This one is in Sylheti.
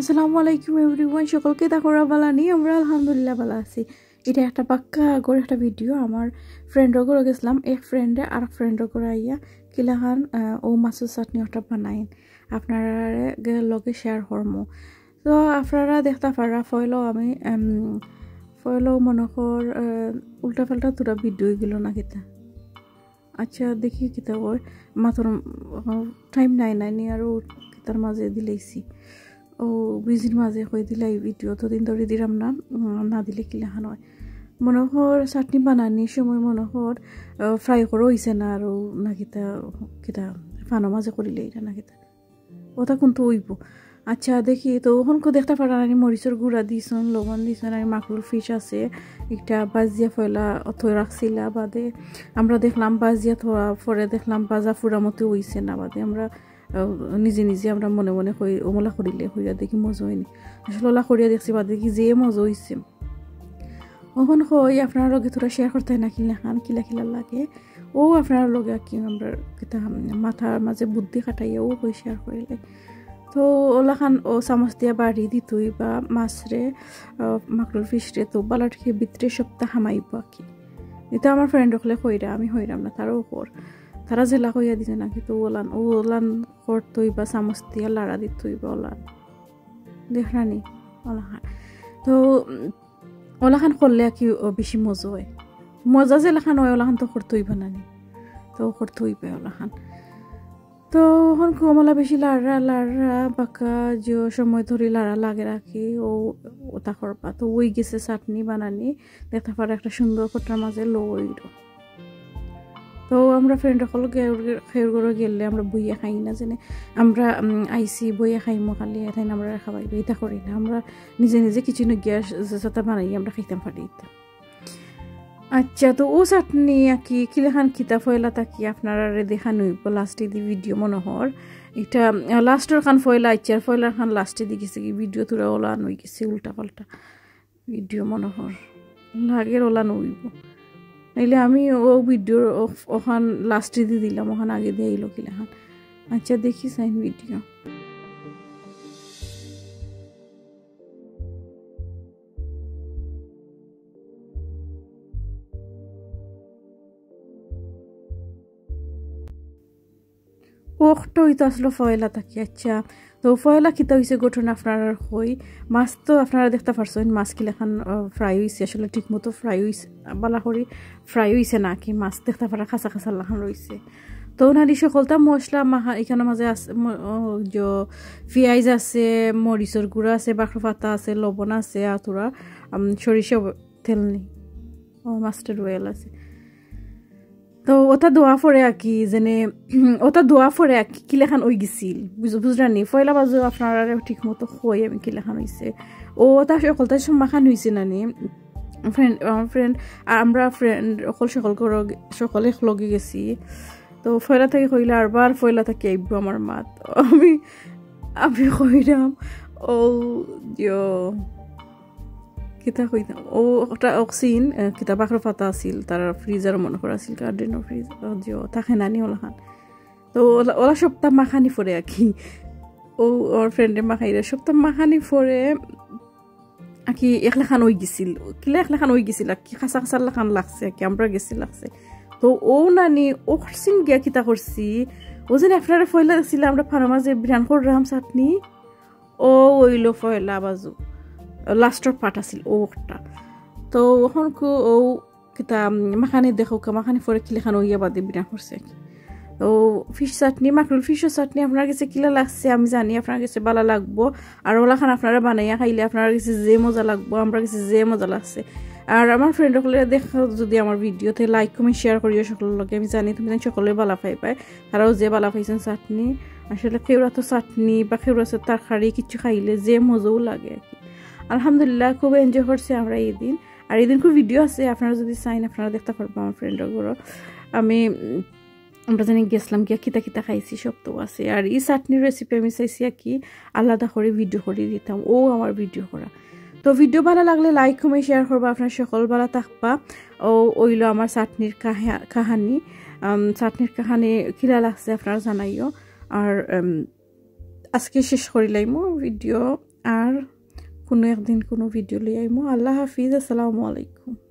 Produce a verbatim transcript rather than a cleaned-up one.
আসসালামু আলাইকুম এভরিওয়ান, সকলকে দেখো বালা নি? আমরা আলহামদুলিল্লাহ বালা আছি। ইটা একটা বাক্কা আগর একটা ভিডিও। আমার ফ্রেন্ডর ঘরো গেছিলাম, এক ফ্রেন্ডে আর ফ্রেন্ডর ঘরো আইয়া কিলাখান, আহ, ও মাছর চাটনি ওটা বানাইন, আপনারার লগে শেয়ার করমু। তো আপনারা দেখতা পাররা, ফয়লাও আমি, এম, ফয়লাও মনে কর, আহ, উল্টা পাল্টা থুড়া ভিডিও গেল না কিতা। আচ্ছা, দেখি কিতা অয়, মাতর, আহ, টাইম নাই, নাই নি, আরো কিতার মাঝে দিলাইছি। ও বিজির মাঝে কই দিলাই ভিডিও, অতদিন ধরি দিলাম না, উম, না দিলে কিলাখান অয়। মনে কর চাটনি বানানির সময় মনে কর, আহ, ফ্রাই করা অইছে না, আরো না কিতা, কিতা ফানো মাঝে করিলে এটা না কিতা। ওটা কিন্তু অইব। আচ্ছা, দেখি তো, অখন কো দেখতা পাররা নি, মরিচর গুঁড়া দিছইন, লবণ দিছইন, আর মাকরুল ফিশ আছে, একটা বাজিয়া ফয়লা অত রাখছিলা বাদে। আমরা দেখলাম বাজিয়া থোড়া পরে দেখলাম বাজা ফুরা মতো অইছে না বাদে। আমরা, আহ, নিজে নিজে আমরা মনে মনে কই, "অমলা করিলে কইয়া দেখি মজা অয়নি।" আসলে ওলা করিয়া দেখছি বাদে কি যে মজা অইছে। অখন কই আপনারার লগে থুড়া শেয়ার করতাম না কিলাখান, কিলা কিলা লাগে। ও আপনারার লগে আর কি আমরা কিতা মাথার মাঝে বুদ্ধি খাটাইয়া ও কই শেয়ার করিলে। তো ওলাখান ও চামচ দিয়া বাড়ি দিতই বা মাছরে, আহ, মাকরুল ফিশরে তো বালা ঠিক ভিতরে সবটা হামাইব আর কি। এটা আমার ফ্রেন্ড অকলে কইরা, আমি কইরাম না, তারাও কর। তারা যেলা কইয়া দিছে নাকি, তো ওলান, ও ওলান করতই বা চামচ দিয়া লাড়া দিতই বা ওলান। দেখরা নি? ওলাখান। তো, উম, ওলাখান করলে আর কি, ও, বেশি মজা অয়। মজা যেলাখান অয়, ওলাখান তো করতে অইবা না নি। তো করতে অইবা ওলাখান। তো অখন কমলা বেশি লাড়া, লাড়া, বাক্কা যে সময় ধরি লাড়া লাগে রাখি, ও, ওটা করবা। তো অই গেছে চাটনি বানানি। দেখতা পাররা একটা সুন্দর কোটার মাঝে লইল। তো আমরা ফ্রেন্ড অকল গে-, খেউর ঘরো গেলে আমরা বইয়া খাই না, যেনে আমরা, উম, আইছি বইয়া খাইমু খালি, এটাই আমরা খাবাইবে, এটা করি না। আমরা নিজে নিজে কিচেনো গিয়া যেটা বানাই আমরা খাইতাম পারি এটা। আচ্ছা, তো ও চাটনি আর কি, কিলাখান কিতা ফয়লা থাকি আপনারারে দেখানি অইব লাস্টে দি ভিডিও মনে হর। এটা, আহ, লাস্টর খান ফয়লা, আচ্ছা, ফয়লার খান লাস্টে দি গেছে কি ভিডিও থুড়া ওলান অই গেছে উল্টা পাল্টা। ভিডিও মনে হর লাগের ওলা নইব, নাইলে আমি ও ভিডিওর ও-, ওখান লাস্টে দি দিলাম, ওখান আগে দিয়া আইলো কিলাখান। আচ্ছা, দেখি চাইন ভিডিও। ওখটা অইতো আসলে ফয়লা থাকি। আচ্ছা, তো ফয়লা কিতা অইছে ঘটনা আপনারার কই। মাছ তো আপনারা দেখতা পারছইন, মাছ কিলাখান, আহ, ফ্রাই অইছে, আসলে ঠিক মতো ফ্রাই অইছে, বালা করি ফ্রাই অইছে না কি, মাছ দেখতা পাররা খাসা খাসা লাখান রইছে। তো নারি সকলতা মশলা মাখা, এখানর মাঝে আছে, ম-, ও, যে পিয়াইজ আছে, মরিচর গুঁড়া আছে, বাখর পাতা আছে, লবণ আছে, আর থুড়া, উম, সরিষা তেল নি, ও, মাস্টার্ড অয়েল আছে। তো ওটা দেওয়া পরে আর কি, যেনে, ওটা দেওয়া পরে আর কি, কিলাখান অই গেছিল, বুঝ-, বুঝরা নি? ফয়লা বাজু আপনারারে ঠিক মতো কই আমি কিলাখান অইছে। ও, ওটা সকলতা সব মাখান অইছে না নি? ফ্রেন্ড, আমার ফ্রেন্ড, আর আমরা ফ্রেন্ড অকল সকল ঘরো গে-, সকল এক লগে গেছি। তো ফয়লা থাকি কইলা, "আরবার ফয়লা থাকি আইব আমার মাত।" আমি, আমি কইরাম, "ও, দিও।" কিতা কইতাম? ও, ওটা অক্সিন, আহ, কিতা বাখর পাতা আছিল, তার ফ্রিজার মনে করা আছিল, গার্ডেনর ফ্রিজ, ও, দিও, থাকে না নি ওলাখান। তো ওলা, ওলা সপ্তাহ মাখানি পরে আর কি। ও, ওর ফ্রেন্ডে মাখাইরা সপ্তাহ মাখানি পরে আর কি একলাখান অই গেছিল। কিলা একলাখান অই গেছিল আর কি, খাসা খাসা লাখান লাগছে আর কি, আমরা গেছি লাগছে। তো ও নানি, ও করছিন গিয়া কিতা করছি, ও যেন আপনারা ফয়লা দেখছিল, আমরা ফানোর মাঝে বিরান করলাম চাটনি, ও অইলো ফয়লা বাজু, লাস্টর পার্ট আছিল ও একটা। তো অখন কো ও কিতা, উম, মাখানি দেখো কা, মাখানি পরে কিলাখান অইয়া বাদে বিরান করছে আর কি। তো ফিশ চাটনি, মাকরুল ফিশর চাটনি আপনার গেছে কিলা লাগছে আমি জানি, আপনার গেছে বালা লাগবো। আর ওলাখান আপনারা বানাইয়া খাইলে আপনার গেছে যে মজা লাগবো, আমরা গেছে যে মজা লাগছে। আর আমার ফ্রেন্ড অকলে দেখো যদি আমার ভিডিওতে লাইক, কমেন্ট, শেয়ার করিও সকলর লগে। আমি জানি তুমি জানি সকলে বালা পাইবায়, তারাও যে বালা পাইছেন চাটনি। আসলে কেউরা তো চাটনি বা কেউরা আছে তরকারি কিছু খাইলে যে মজাও লাগে আর কি। আলহামদুলিল্লাহ, খুব এনজয় করছি আমরা এই দিন। আর এই দিন খুব ভিডিও আছে, আপনারা যদি চাইন আপনারা দেখতা পারবা আমার ফ্রেন্ডর ঘরো। আমি, উম, আমরা জানি গেছিলাম গিয়া কিতা কিতা খাইছি সব তো আছে। আর এই চাটনির রেসিপি আমি চাইছি আর কি আলাদা করে ভিডিও করে দিতাম, ও আমার ভিডিও করা। তো ভিডিও বালা লাগলে লাইক, কমেন্ট, শেয়ার করবা। আপনারা সকল বালা থাকবা। ও অইলো আমার চাটনির কাহা-, কাহানি। আম, চাটনির কাহানি কিলা লাগছে আপনারা জানাইও। আর, আম, আজকে শেষ করিলাইমু ভিডিও। আর কুনু একদিন কুনু ভিডিও লই আইমু। আল্লাহ হাফিজ, আসসালামু আলাইকুম।